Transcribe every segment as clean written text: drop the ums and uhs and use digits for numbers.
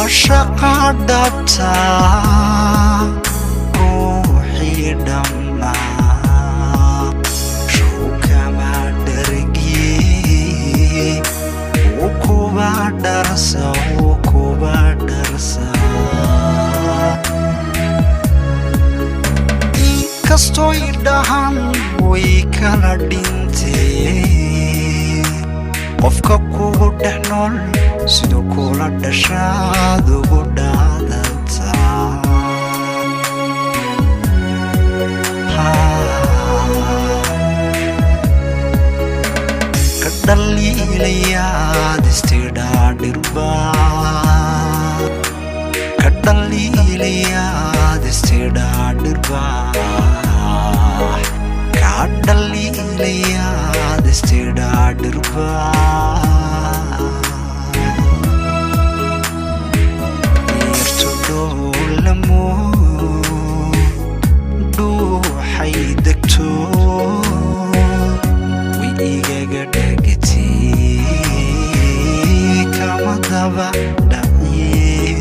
Caashaqa dhabta ruuxii dhammaa shukama dhargiye, wuu kuba dharsa, wuu kuba dharsa. Inkastoy dhahan way kala dhinteen, qofka kugu dhex nool siduu kula dhashaad ugu dhaadataa. Ka dhaliilayaad istidhaadhirba, ka dhaliilayaad istidhaadhirba, ka dhaliilayaad istidhaadhirba. Yartu dhoolamo dhuuxay degto, way igaga dhegtay, kama daba dhaciye.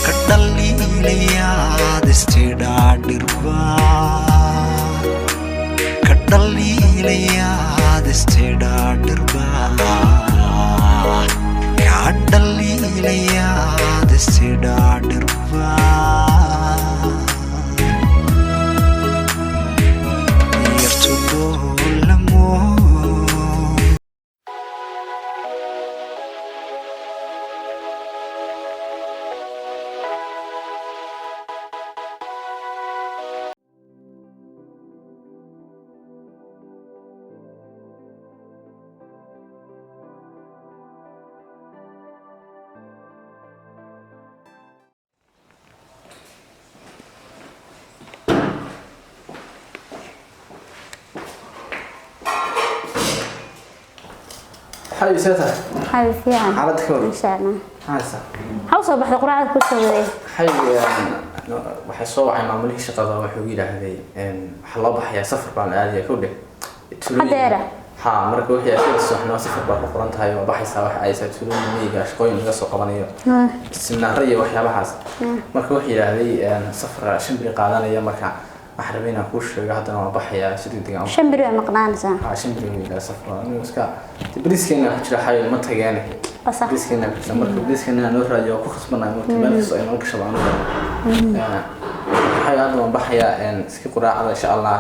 Ka dhaliilayaad istidhaadhirba, ka dhaliilayaad istidhaadhirba, ka dhaliilayaad istidhaadhirba. Yartu dhoolamo. Xayi, see tahay? Xabi, fiican. Xaaladda ka waran? Insha Allah. Maxaa haysaa? Maxaa usoo baxday quraacda ku soo waday? Xayi, waxay soo wacay maamulihii shaqada. Wuxuu yidhaahday waxaa loo baxayaa safar, baan aadaya kow dheh. Hadeera? Ha, marka wixii aad soxnaa safar baa ku qoran tahay, waa baxaysaa, waxa aysaa tuulooyin miyiga shaqooyin laga soo qabanayo, siminaaro iyo waxyaabahaas. Marka wuxuu yidhaahday safar 5 beri qaadanaya. Marka waxaan rabay inaan kuu sheego haddana waan baxayaa si degdeg ah. 5 beri waa maqnaanaysaa? Ha, 5 beri wuu yidhaha safar. Anigu iska bariiskeena ku jira, xayo ma tageene. Qasa. Bariiskeena ku jira, marka bariiskeena noo raadiyo waa ku khasbanahay, marka meel kasta ay noo gashaba anu xayo. Hadda waan baxayaa, iska quraacda insha Allah.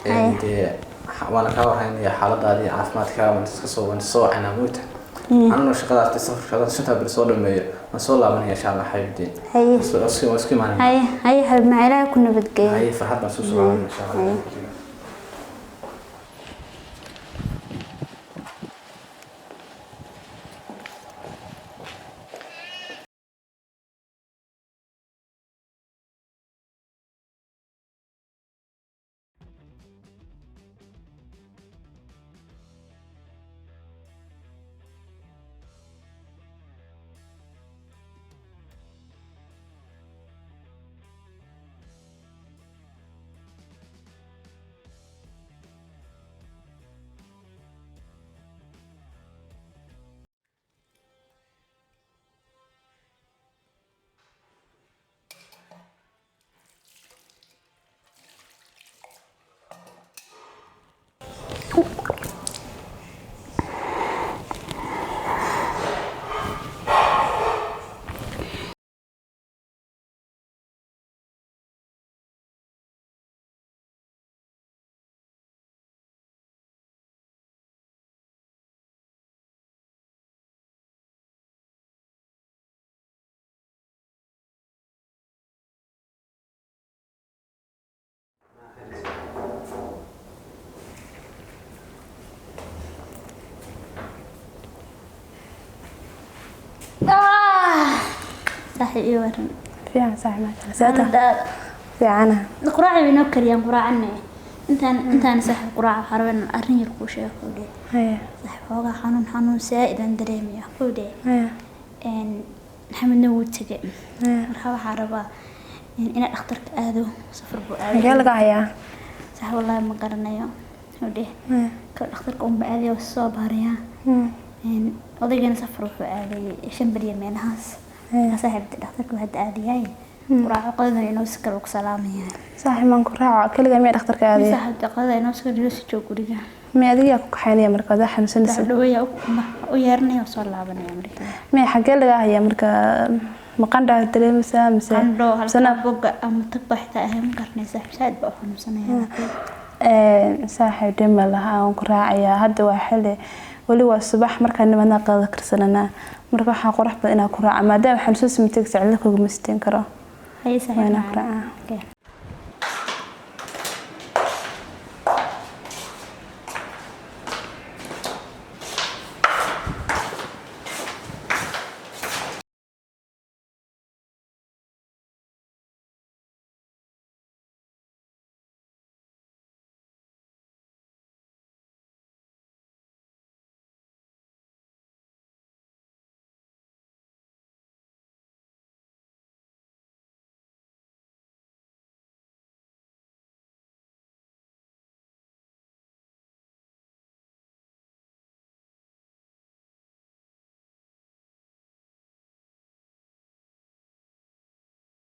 Haya. Dee waana kaa warhaynaya xaaladaadii caafimaadka, waan iska soo waan soo wacaynaa moogta. Anuna shaqadaas dee safarka shantaa beri soo dhameeyo waan soo laabanaya insha Allah, xabiibtii. Haye. Waan isku imaanaya. Haye, haye xabib, maxaa Ilaahay ku nabadgeeyo. Haye, farxad baan soo laabanaya insha Allah. Saaxiib, ii waran. Fiican saaxiib, maasha Allah. Saata fiicana. Quraaci bay noo kariyaan, quraacane intaan saaxiib quraaca waxaa rabaa inaan arrin yar kuu sheego, kowdhe. Haya. Saaxiib, xoogaa xanuun saa'id aan dareemaya, kowdhe. Haya. Maxamedna wuu tegay. Haya. Marka waxaa rabaa inaan dhakhtarka aado, safar buu Xagee aaday. laga hayaa? Saaxiib, wallaahi ma garanayo. Odhe kale dhakhtarka unba aaday oo soo baarayaa. Odaygana safar wuxuu aaday 5 beriya meelahaas. Saaxiibta, dhakhtarka hadda aadayaay, quraaco, qadadana inoo si kale ku salaamaya. Saaxiib, maan ku raaco? Keligaa miyaa dhakhtarka aadaya? Saaxiibta, qadada inoo si kale si joog guriga. Miya adigaa ku kaxaynaya marka adaa xanuunsanaysa? Dhaweeya u yeeranaya oo soo laabanaya marka. Miya, xaggee lagaa hayaa marka? Maqandhaa dareemaysaa mise? Qandho misena halka boga ama tagba xitaa ahay, ma garanay saaxiib, saaid baa u xanuunsanaya. Saaxiib, dhib ma laha, waan ku raacayaa. Hadda waa xili, weli waa subax, markaan nimadna qada karsananaa. Marka waxaa qurux badan inaan ku raaca, maadaama xanuunsanaysa, ma tegaysa, cidla kuguma siteen karo. Haye Waa saaxiib. inaan ku raacaa. Okay.